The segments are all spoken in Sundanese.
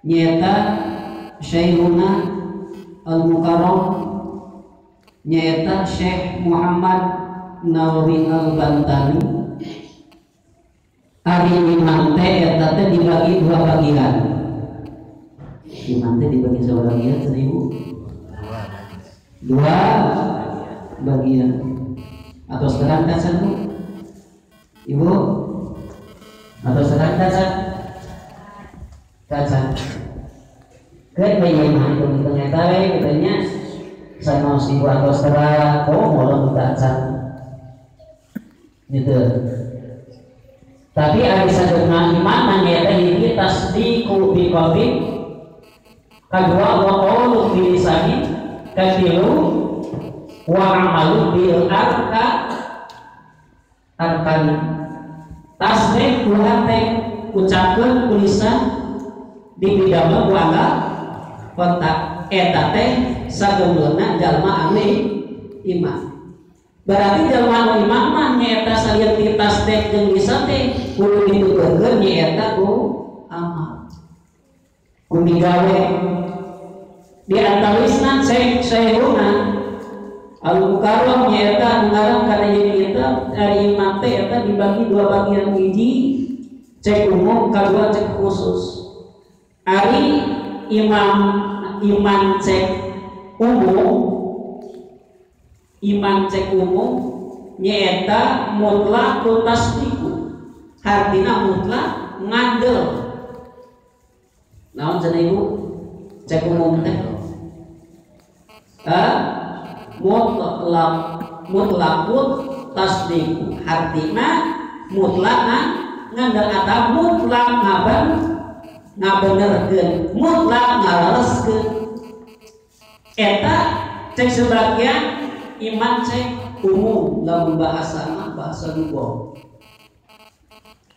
Nyaeta Syekhuna Al-Mukarram nyaeta Syekh Muhammad Nawawi Al-Bantani. Ari iman teh eta teh dibagi dua bagian. Iman teh dibagi sabaraha bagian cenah Ibu? Dua bagian. Atau sekarang tacan Bu? Ibu? Atau sekarang tacan? Tacan. Keun bae mah hitung-hitung eta we kitu nya. Sanos ibu atau terang, oh molong tacan. Gitu. Tapi ari sadeuna iman mah nyaeta hiji tasdiqu bi qalbi, kadua wa qawlu bi lisani, katilu wa amalu bil arkani. Tasdik ku hate, ucapkeun ku lisan, dipidamel ku angga kontak. Eta teh sageulna jalma anu iman. Berarti jalma anu iman mah nyaeta salian ti tasdik jeung lisan teh kudu dituturkeun nyaeta ku amal, ku migawe. Di antawisna cek Syekhuna Al-Mukarram nyaeta ngarang kana ieu kitab ari iman teh eta dibagi dua bagian, hiji cek umum, kadua cek khusus. Ari iman cek umum, iman cek umum nyaeta mutlak tasdiqu, hartina mutlak ngandel. Naon cenah Ibu cek umum teh? Mutlakut tasdiqu, hartina mutlak ngandel atau mutlak ngabenerkeun, mutlak ngalereskeun. Eta cek sebagian iman cek umum lamun bahasa mah bahasa lughah.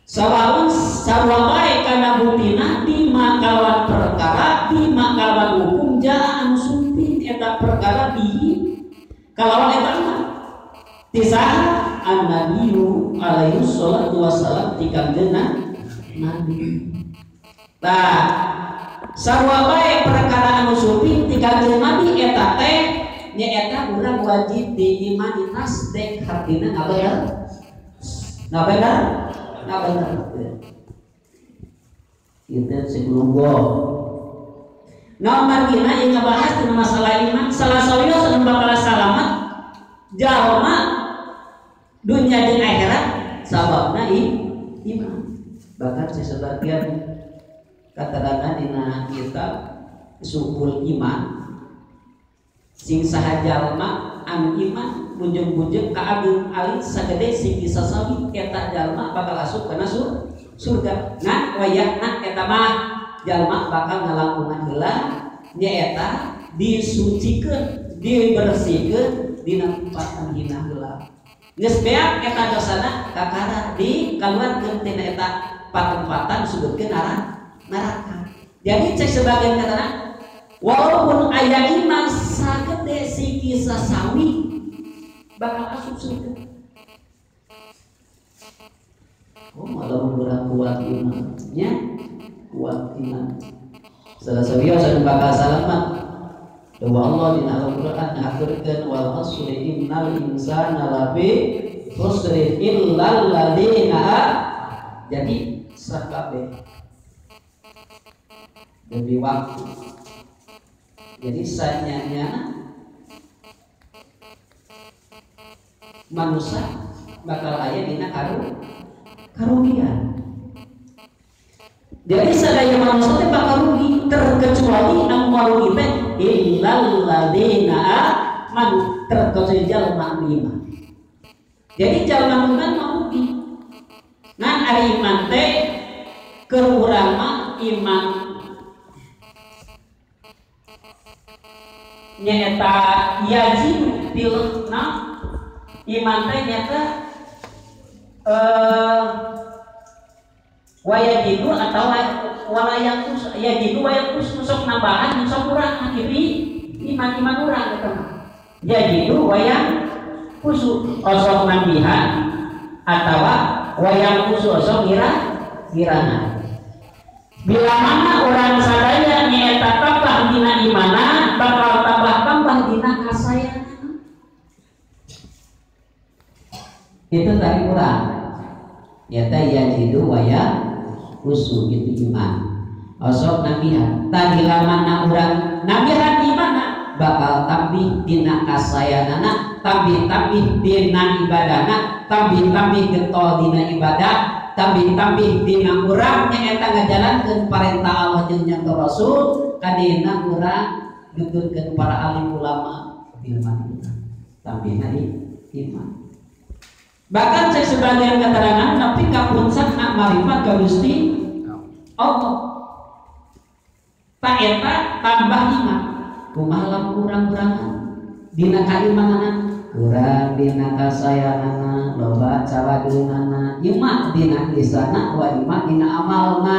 Sawaun sarua bae kana buktina di makawan perkara, di makawan hukum jaa anu sumping eta perkara bihi kalawan eta mah tisaha annabiyyu alaihi shalatu wassalam ti kanjeng Nabi. Tah sarua bae perkara anu sumping ti kanjeng Nabi eta teh nyaeta urang wajib diimani tasdik, hartina ngabener ngabener ngabener. Itu sebelum. Nah, margina yang ngebahas tentang masalah iman, salah sawios anu bakal salamat jalma dunya jeung akhirat sababna iman. Bahkan sebagian katerangan dina kitab Subul Iman, sing saha jalma anu iman bujeng-bujeng ka agung alit sagede sing disasawi eta jalma bakal asup kana surga. Nah wayahna eta mah jalma bakal ngalangkungan heula nyaeta disucikeun, dibersihkeun dina tempatan hina heula. Geus beak eta dosana kakara dikaluarkeun tina eta patempatan sebutkeun neraka. Jadi cek sebagian katana walaupun aya iman sagede siki sasawi bakal asup surga. Oh, malah kurang kuat imannya, kuat iman. Salah sawios anu bakal salamat. Doa Allah dina Al-Qur'an ngaturkeun wal asri innal insana lafi khusrin illal ladzina. Jadi sakabeh demi waktu. Jadi sanyanya manusia bakal aya dina karugian. Jadi sadaya manusia teh bakal rugi terkecuali anu rugi teh illal ladzina amanu, terkecuali jalma anu iman. Jadi jalma iman mah rugi. Ngan ari iman teh keur urang mah iman nyaeta yajibu bil na iman teh nyaeta wayajidu atau walayakus yajidu wayakus sok nambahan sok kurang jadi iman-iman urang eta mah yajidu wayakusu osok nambihan atawa wayakusu osok ngirangan. Bila mana orang sadaya dina kasayangan. Itu tadi kurang. Ya teh yajidu wa ya usu gitu iman. Osok nabihan. Tadi lamana urang nabihan imana bakal tambih dina kasayanana, tambih-tambih dina ibadahna, tambih-tambih getol dina ibadah, tambih-tambih dina urang nyaeta ngajalankeun parentah Allah jeung nyata Rasul, kadina urang nuturkeun para alim ulama iman urang. Tambihna iman. Bahkan cek sebagian keterangan tapi kapuncakna marifat ka Gusti Allah. Tak eta tambah iman. Kumaha lamun urang-urangan dina kaimanana kurang dina kasayanana loba calageunana iman dina lisana wa iman dina amalna.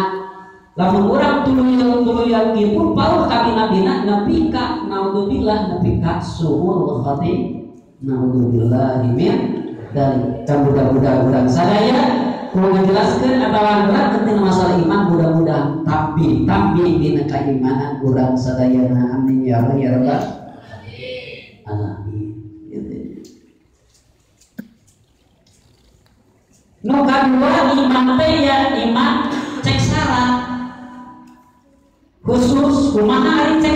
Lamun urang tuluyan-tuluyan kitu pauh ka bina-bina nepi ka naudzubillah nepi ka suul khatim naudzubillahi min dzalik. Mudah-mudahan urang sadaya kudu ngajelaskeun atawa berat tentang masalah iman, mudah-mudahan tambih dina keimanan urang sadayana. Amin ya Allah ya rabbal alamin. Gitu. Nu kadua iman teh ya iman cek syarat khusus kumaha ari cek